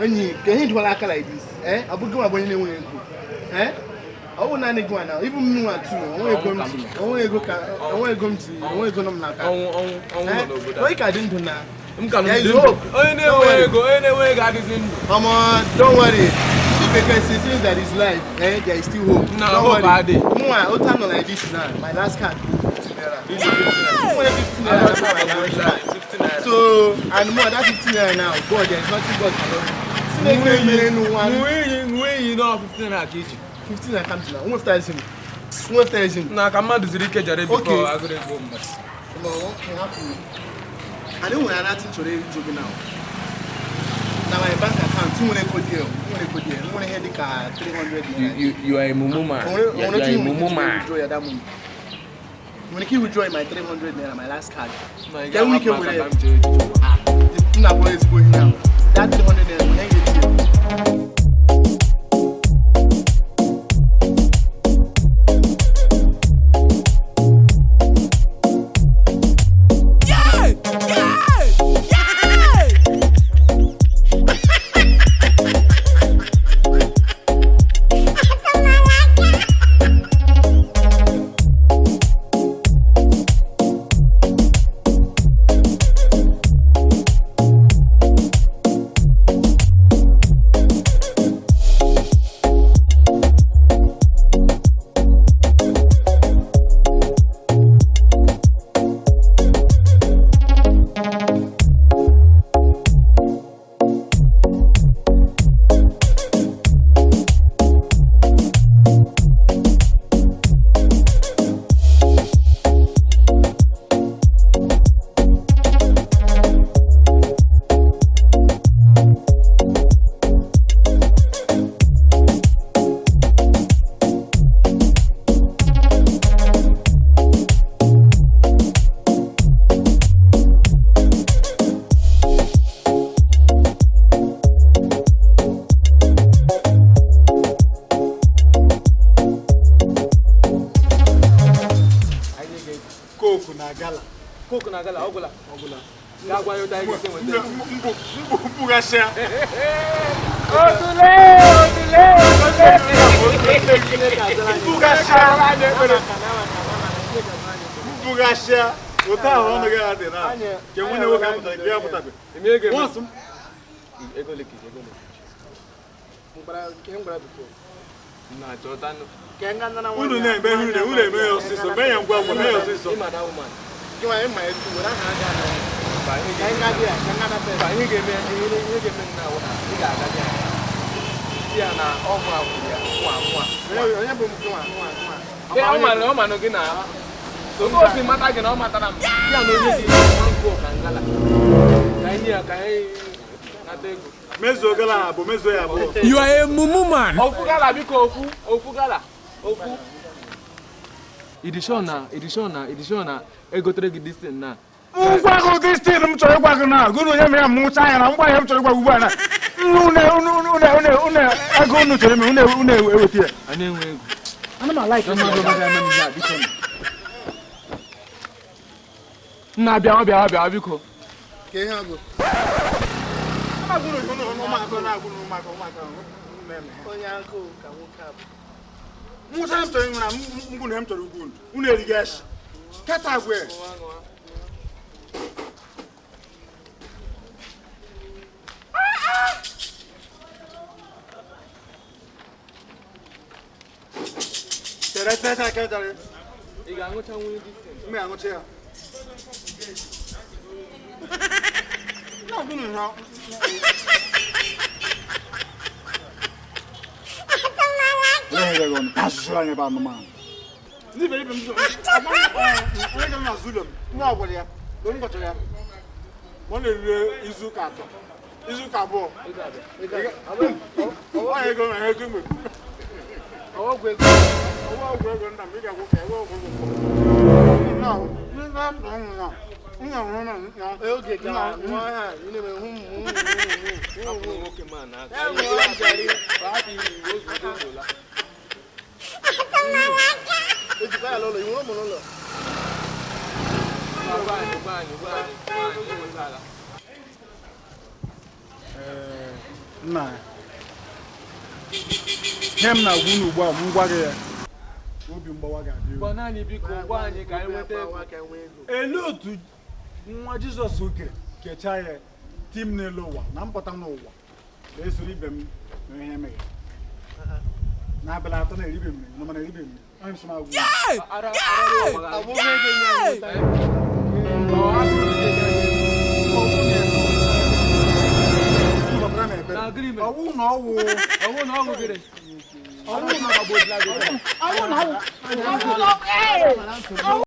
Enyi, ka ihe jụwara aka like this, eh? Ọ bụghị nwa bụ onye na-enweghị ego, eh? Ọ bụ naanị gị nwa na even m nwa too, onwe ego m ji, onwe ego ka, onwe ego m ji, onwe ego nọ m n'aka. Ọnwụ, ọnwụ, ọnwụ nọ n'obodo a. Onye ka dị ndụ na M ka nọ There is ndụ. hope. Onye na-enweghị ego, onye na-enweghị ego adịghị ndụ. Omo, don't worry. Ndị bekee say since there is life, eh, there is still hope. Na Don't hope worry. adị. Mụnwa, otu anọ like this now, my last card bụ 50 naira. Nwere 50 naira na my last card. 50 naira. So, and more that 50 naira now, God, there is nothing God cannot do. Chineke mere n'ụwa. Ṅụọ iyi, ṅụọ iyi nọ 15 naira ka iji. 15 naira ka m ji na, nwefụta ezi m. Nwefụta ezi m. Na ka mmadụ zuru ike jere Okay. before agụrụ egbuo mmadụ. Omo, okay, hapụ. And enwere another thing chọrọ ịjụ gị now. Na my bank account, nwere ego dị, nwere ego dị, nwere ihe dị ka 300 naira. You are a mumu man. Onwere You onwere are a ike mumu man. withdraw ya that money. Nwere ike withdraw my 300 naira, my last card. Na ị Ka enwere ike ga-ahapụ were aka ka m jee ejije. M na-akpọrọ ezigbo ihe ahụ. That 300 naira, nwere ihe ga-etinye. Coke na gala. Coke na gala, ọgwụla. Ọgwụla. Ga-agwa ya otu anyị ga-esi nweta ego. Mbughasịa. Otule, otule, otule. Mbughasịa. Mbughasịa. Otu ahụ ọnụ gị adị na. Nke nwanne nwoke apụtara, nke ya apụtabe. Eme ego eme. Once m- Ego ole ka iji, ego ole ka iji? Nke m gwara before. Nna, chọta nụ. Nke nga nara Unu nwanne na-eme ihe unu unu eme ya ọsịsọ, mee ya ngwa ngwa, mee ya ọsịsọ. Ịma that woman. Gị nwa ịma etu, were aha aga na ya. Mba, ihe Ka ga-eme nga dị ya, ka nga na Mba, ihe ga-eme ihe ga-eme nna awụ na ị ga-aga bịa ya. Si ya na ọgwụ a kwuru ya, nwa nwa. Onye bụ m gị nwa, nwa, nwa. Ee, ọ ma na ọ ma na gị na so o si mata gị na ọ matara m. Si ya na onye gị nwa nkwo ka ngala. Ka anyị nye ya ka anyị nata ego. Mezuo gala ha abụọ, mezuo ya abụọ. You are a mumu man. Ofu gala biko, ofu, ofu gala, ofu. Ịdị na, ịdị na, ịdị na egotere gị this thing na. Ngwa gị this thing m chọrọ ịgwa gị na gụrụ onye mere m nwụcha anya na ngwa ihe m chọrọ ịgwa gị ugbu a na unu unu unu unu unu ego unu chọrọ ime unu unu eweta ya. Anyị enwe ego. Ana m alaik mmadụ ọbụla eme m ihe a biko. Nna bịa, bịa, bịa biko. Ka ihe ọ bụ. Onye agụụ ka nwoke a bụ. Nwụcha m chọrọ ịnwụ na ngwụ na m chọrọ ugwu unu unu erighị eshi. Kata gwe. Chere chere chere chere chere. Ị ga-aṅụcha nwunye this thing. M ga-aṅụcha ya. Na gịnị ha? Olee ihe gị ọnụ? Asụsụ anyị bụ anụmanụ. Ndị iberibe m onye ga m azụ ụlọ m, nwa ọgwụrụ ya, mgbe m gọchara ya, ma ọ na-erue izu ụka atọ, izu ụka abụọ. Ego abịa. Ọ ego na ego mgbe. Ọgwụ ego. Ọwọ́ ọgwụ ego nna m, ị ga-agwụ ka ọwọ́ ọgwụ ego. Nna, nna, nna, nna, nna, nna, Oge gara, nwa ha, ị na-eme hụ m, hụ m, hụ m, hụ m. Hapụ nwoke ma na aka. Ya nwụọ njarị. Hapụ iyi iwu ozugbo ozola. Ejikwa ya n'ụlọ, i nwere ụmụ n'ụlọ? Gwa anyị, gwa anyị, gwa anyị, gwa anyị, enwetala. Nna ya, ihe m na-agwa unu ugbu a, m gwa gị ya, obi mgbawa ga-adị Gwa naanị, biko, gwa anyị ka anyị nweta ego. Ka anyị nwee ego. Elee otu nwa Jizọs kere kechaa ya tim n'elu ụwa na mpụta n'ụwa na-esoro ibe m na ihe mere n'abalị 3 na eribe mmiri na mana eribe mmiri onye m sị m agwa unu. Ara ara ụwa. Ọ bụghị ego nye anyị nweta. Ọ hapụrụ gị nye anyị ego. Ọ bụrụ na esi- Unu gwara m ebere. Na agreement. Ọ bụrụ na ọ wụ Ọ bụrụ na ọ gụgịrị. Ọ bụrụ na Ọ bụ ọ bụrụ na ọ wụ.